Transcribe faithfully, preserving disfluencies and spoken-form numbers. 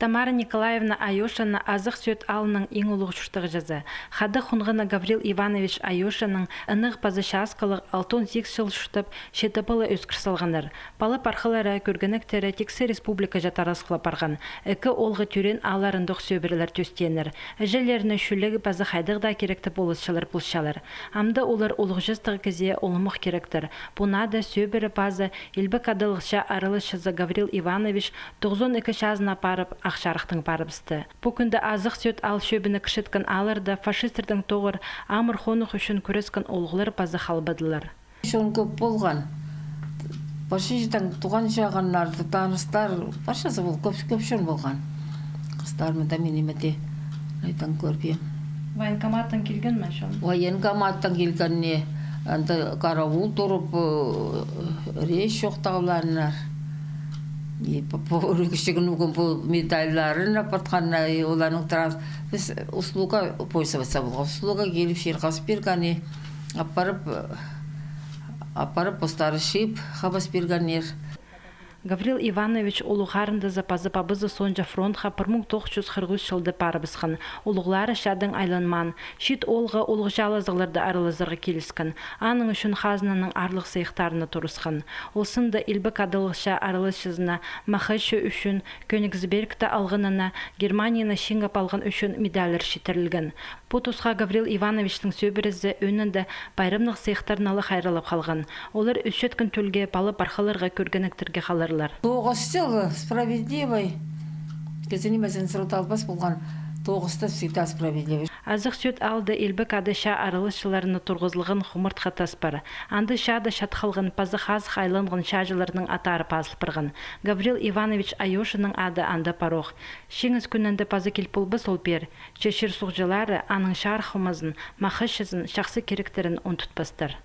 Тамара Николаевна Айошина Азых Сӧӧт аалның иң улуғ чуртағҷызы. Хада хонғаны Гаврил Иванович Айошинның ынағ пазы часкалығ, алтон сигіс чыл чуртап, читі пала ӧскір салғаннар. Пала-пархалары, кӧргенектері тиксі республикаҷа тарасхыла парған. Ікі оолғы тӧреен аалларындох сӧбірелер тӧстееннер. Іҷелеріне чӱліг пазы хайдағ даа киректі полысчалар полчалар. Амды олар улуғ частығ кізее олымох киректер. Пу наада сӧбіре пазы Илбек Адалығ чаа араласчызы Гаврил Иванович тоғызон ікі чазына парып, Ах Чарыхтаң парыбысты. Пу кӱнде Азых Сӧӧт аал чӧбіне кірчеткен аалларда фашистердең тоғыр амыр хонығ ӱчӱн кӱрескен оолғылар пазы халбадылар. Чон кӧп полған. Парча чирдең туған-чағыннар, таныстар, парчазы пол, кӧп, кӧп чон полған. Хыстар мында, мин ниме дее, айдаң кӧрбеем. Военкоматтаң килген ме чон? Военкоматтаң килген, не, анда караул турып, э, речь чоохтағланнар. И по, по, кічіг уғым пу медальларын апартханнар, и оларның транс-, піс услуга пользоваться полған. Услуга киліп, чир хазып пирген, и апарып, апарып, постары чыып, хабас пиргеннер. Гаврил Иванович улуғ харындазы пазы пабазы соонҷа фронтха пір муң тоғыс чӱс хырых ӱс чылда парыбысхан. Улуғлары чаадаң айланмаан. Чиит оолғы улуғ чаалазығларда аралазарға киліскен. Аның ӱчӱн хазнаның аарлығ сыйыхтарына турысхан. Ол сында Илбек Адалығ чаа араласчызына Махачы ӱчӱн Кёнигсбергті алғанына, Германияны чиңіп алған ӱчӱн медальлар читірілген. Пу тусха Гаврил Ивановичтің сӧбірезі ӧӧнінде пайрамнығ сыйыхтарнаң ла хайраллап халған. Олар ӧсчеткен тӧлге, пала-пархаларға, кӧргенектерге халарлар. Тоғыс чыл справедливый. Кізі нимезін сырудалбас полған. Тоғыста всегда справедливый. Азых Сӧӧт аалда Илбек Ада чаа араласчыларына турғызылған хумартхы тас пар. Анда чаада чат халған пазы хазых айланған чааҷыларның аттары пазыл парған. Гаврил Иванович Айошинның ады анда пар ох. Чиңіс кӱнінде пазы кил полбас ол пеер. Че чир-суғҷылары аның чарых хомазын, махачызын, чахсы киректерін ундутпастар.